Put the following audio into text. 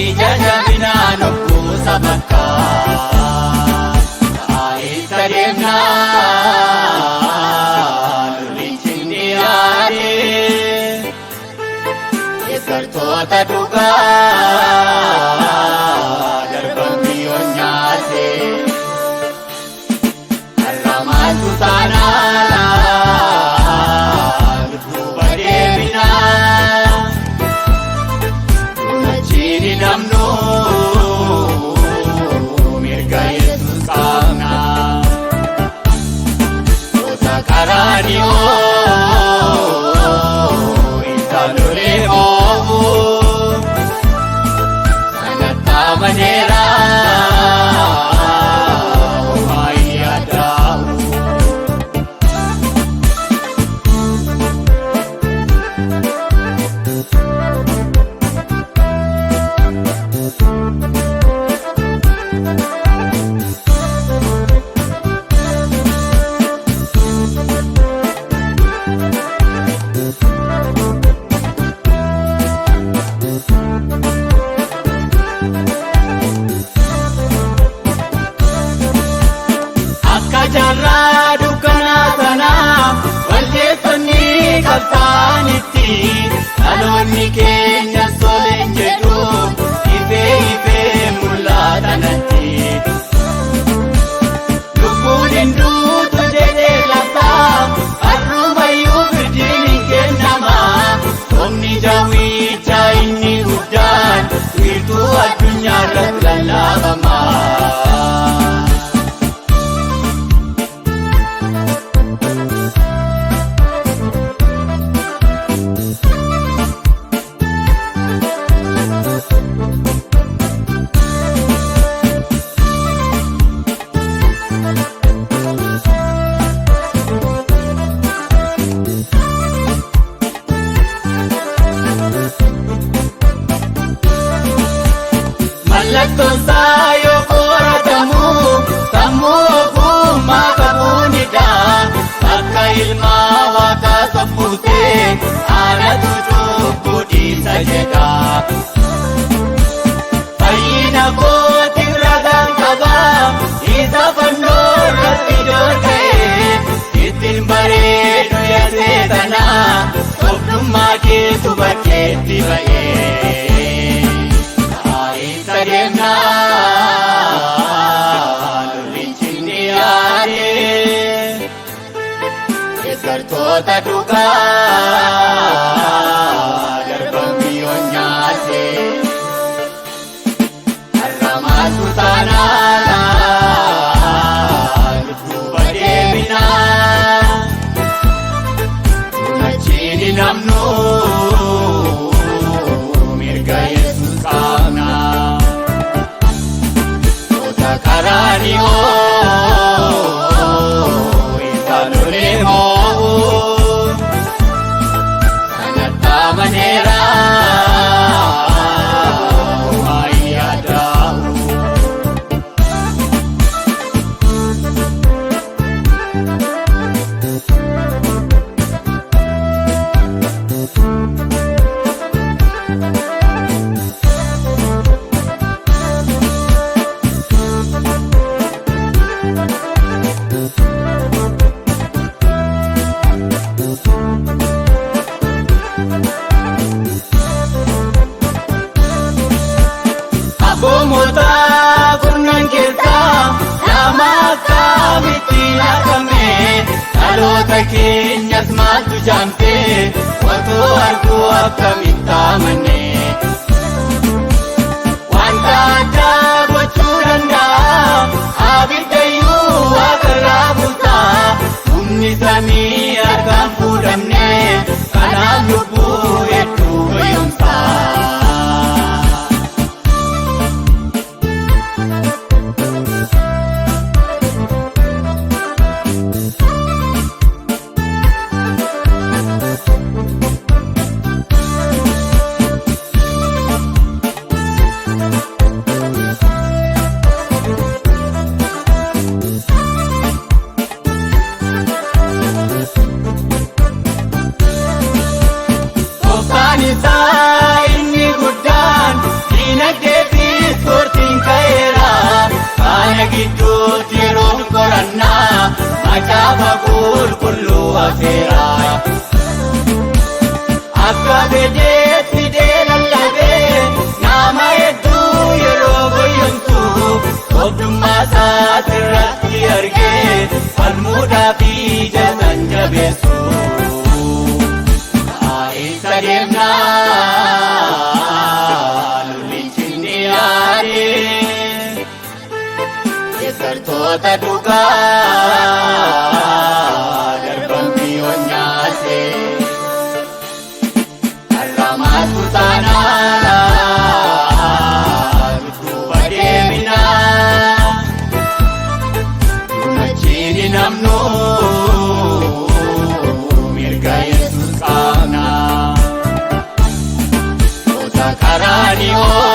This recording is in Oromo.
Ija jabinaan of buusa bakka. Eessa deemnaa lolichi ni yaade. Deeggartoota dhugaa darban biyyoon nyaate. Har'a maaltu taanaa dudduuba deebinaa. Dunachiini namnu mirga Yesuus qabna. Goota Qaraaniyoo isa lolee moo'u. Sanatti amaneera homaa hin yaaddaa'u. Akka jaarraa dukkanaa sanaa walleessonni qabsaanitti dhaloonni keenya soleen jedhu ifee ifee mul'atanatti. Lubbuun hin duutu jedhee labsaa har'umayyuu firdiin hin kennama. Sobni jawwicha inni guddaan wiirtuu addunyaa irratti lallabama. Mallattoon isaa yoo qoratamu sammuu ogummaa qabuunidha. Akka ilma waaqaa sobbuutee aanatu cubbuu dhiisa jedha. Fayyina kootiin ragaan qaba isa fannoo irratti ijoollee ittiin bareedu yaa seexanaa sobdummaa keetu bakkeetti ba'ee. Eessa deemnaa lolichi ni yaade. Deeggartoota dhugaa darban biyyoon nyaate. Har'a maaltu taanaa dudduuba deebinaa. Dunachiini namnu mirga Yesuus qabna. Goota Qaraaniyoo isa lolee moo'u. Sanatti amaneera homaa hin yaaddaa'u. Abboommota kurnan keessaa lama akkamitti lakame dhaloota keenyas maaltu jaamsee otoo arguu akkamitti amanne. Wanta addaa gochuu danda'a abiddayyuu waaqarraa buusaa humni samii harkaan fuudhamne kanaaf lubbuu hedduu goyoomsaa. Gidduutti yeroon qorannaa macaafa qulqulluu afeera. Akka fedheet fidee lallabee nama hedduu yeroo goyyomsu, sobdummaa isaas irratti argee falmuudhaaf ija san jabeessu. Eessa deemnaa lollichi inni yaade? Deeggartoota dhugaa darban biyyoon nyaate. Har'amaatu taanaa dudduuba deeminaa. Dunachiini namnu mirga Yesuus qabna. Goota karaanioo.